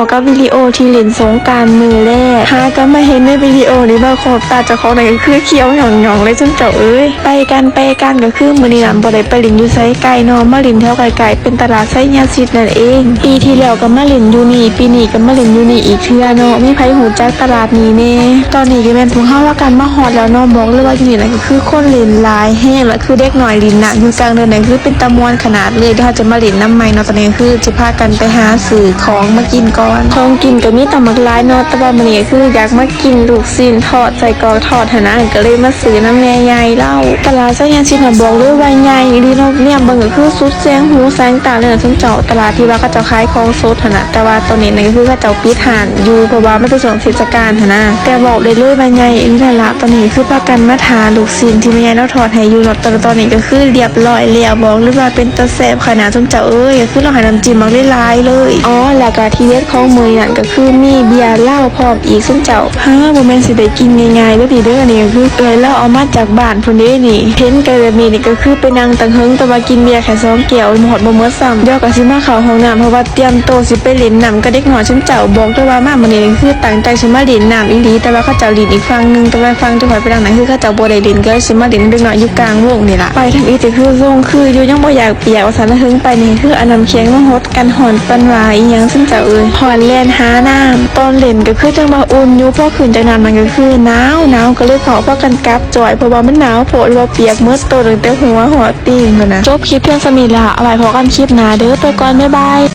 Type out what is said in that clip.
ເຂົ້າກັບວິດີໂອທີ່ຫຼິ້ນສົງການມື້ແລກ ຫາກໍມາເຫັນໃນວິດີໂອນີ້ວ່າຂອບຕາເຈົ້າຂອງນັ້ນກໍຄືຂຽວຫຍ້ອງໆເລີຍຊຸມເຈົ້າເອີຍ. ໄປກັນ ໄປກັນ ກໍຄືມື້ນີ້ນັ້ນບໍ່ໄດ້ໄປຫຼິ້ນຢູ່ໃສໄກເນາະ ມາຫຼິ້ນແຖວໃກ້ໆ ເປັນຕະຫຼາດໄຊຍະສິດນັ້ນເອງ. ປີທີ່ແລ້ວກໍມາຫຼິ້ນຢູ່ນີ້ ປີນີ້ກໍມາຫຼິ້ນຢູ່ນີ້ອີກເທື່ອເນາະ. ມີໃຜຮູ້ຈັກຕະຫຼາດນີ້ແດ່? ຕອນນີ້ກໍແມ່ນພວກເຮົາພາກັນມາຮອດແລ້ວເນາະ. ບອກເລີຍວ່າຢູ່ນີ້ນະ ຄືຄົນຫຼິ້ນຫຼາຍແຮງ ແລະ ຄືເດັກນ້ອຍຫຼິ້ນນະ ຢູ່ກາງເດີ່ນນະ ຄືເປັນຕາມ່ວນຂະໜາດເລີຍ. ດຽວເຮົາຈະມາຫຼິ້ນນຳໃໝ່ເນາະ. ຕອນນີ້ຄືຊິພາກັນໄປຫາຊື້ຂອງມາກິນກ່ອນ. ຂອງກິນກໍມີຕັ້ງບັກຫຼາຍເນາະ ແຕ່ວ່າມື້ນີ້ຄືຢາກມາກິນລູກຊີ້ນທອດ ໄສ້ກອກທອດຫັ້ນນະ ກໍເລີຍມາຊື້ນຳແມ່ໃຫຍ່ລາວ. ຕະຫຼາດໄຊຍະສິດນະ ບອກເລີຍວ່າໃຫຍ່ອີ່ຫຼີເນາະ. ແນມເບິ່ງກໍຄືສຸດແສງຫູແສງຕາເລີຍນະຊຸມເຈົ້າ. ຕະຫຼາດທີ່ວ່າເຂົາເຈົ້າຂາຍຂອງສົດຫັ້ນນະ ແຕ່ວ່າຕອນນີ້ນະ ກໍຄືເຂົາເຈົ້າປິດຮ້ານຢູ່ ເພາະວ່າມັນເປັນຊ່ວງເທດສະການຫັ້ນນະ. ແຕ່ບອກໄດ້ເລີຍວ່າໃຫຍ່ອີ່ຫຼີນັ້ນລະ. ຕອນນີ້ຄືພາກັນມາຖ້າລູກຊີ້ນທີ່ແມ່ໃຫຍ່ລາວທອດໃຫ້ຢູ່ເນາະ. ແຕ່ວ່າຕອນນີ້ກໍຄືລຽບຮ້ອຍແລ້ວ ບອກເລີຍວ່າເປັນຕາແຊບຂະໜາດຊຸມເຈົ້າເອີຍ. ກໍຄືລາວໃຫ້ນ້ຳຈິ້ມບັກຫຼາຍໆເລີຍ. ອໍ ແລ້ວກໍທີ່ເດັດຂອງມື້ນີ້ນັ້ນກໍຄືມີເບຍລາວພ້ອມອີກຊຸມເຈົ້າ. ຫາ ບໍ່ແມ່ນຊິໄດ້ກິນງ່າຍໆເດີ້ນີ້ເດີ້. ອັນນີ້ກໍຄືເອື້ອຍລາວເອົາມາຈາກບ້ານພຸ້ນເດ້ນີ້. ເຫັນແກ່ແບບນີ້ນີ້ກໍຄືໄປນັ່ງຕັ້ງເຫິງ ແຕ່ວ່າກິນເບຍແຄ່ສອງແກ້ວ ຮອດບໍ່ໝົດຊ້ຳ. ດຽວກໍຊິມາເຂົ້າຫ້ອງນ້ຳ ເພາະວ່າຕຽມໂຕຊິໄປຫຼິ້ນນ້ຳກັບເດັກນ້ອຍຊຸມເຈົ້າ. ບອກເລີຍວ່າມາມື້ນີ້ຄືຕັ້ງໃຈຊິມາຫຼິ້ນນ້ຳອີ່ຫຼີ ແຕ່ວ່າເຂົາເຈົ້າຫຼິ້ນອີກຝັ່ງໜຶ່ງ ແຕ່ວ່າຝັ່ງທີ່ຂ້ອຍໄປນັ່ງນັ້ນຄືເຂົາເຈົ້າບໍ່ໄດ້ຫຼິ້ນ ກໍເລີຍຊິມາຫຼິ້ນນຳເດັກນ້ອຍຢູ່ກາງວົງນີ້ລະ. ໄປທຳອິດກໍຄືລົງຄືຢູ່ ຍັງບໍ່ຢາກປຽກວ່າຊັ້ນ. ແລ້ວເຖິງໄປນີ້ຄືເອົານ້ຳແຂງມາຫົດກັນ ຮ້ອນປານວ່າອີ່ຫຍັງຊຸມເຈົ້າເອີຍ. ຮ້ອນແລ່ນຫານ້ຳ. ຕອນຫຼິ້ນກໍຄືຈັ່ງວ່າອຸ່ນຢູ່ ພໍຂຶ້ນຈາກນ້ຳນັ້ນກໍຄືໜາວ ໜາວ ກໍເລີຍຟ້າວພາກັນກັບຈອຍ ເພາະວ່າມັນໜາວໂພດ ວ່າປຽກໝົດໂຕຕັ້ງແຕ່ຫົວຮອດຕີນພຸ້ນນະ. ຈົບຄລິບພຽງສ່ຳນີ້ລະ ເອົາໄວ້ພໍ້ກັນຄລິບໜ້າເດີ້. ໄປກ່ອນ ບາຍບາຍ.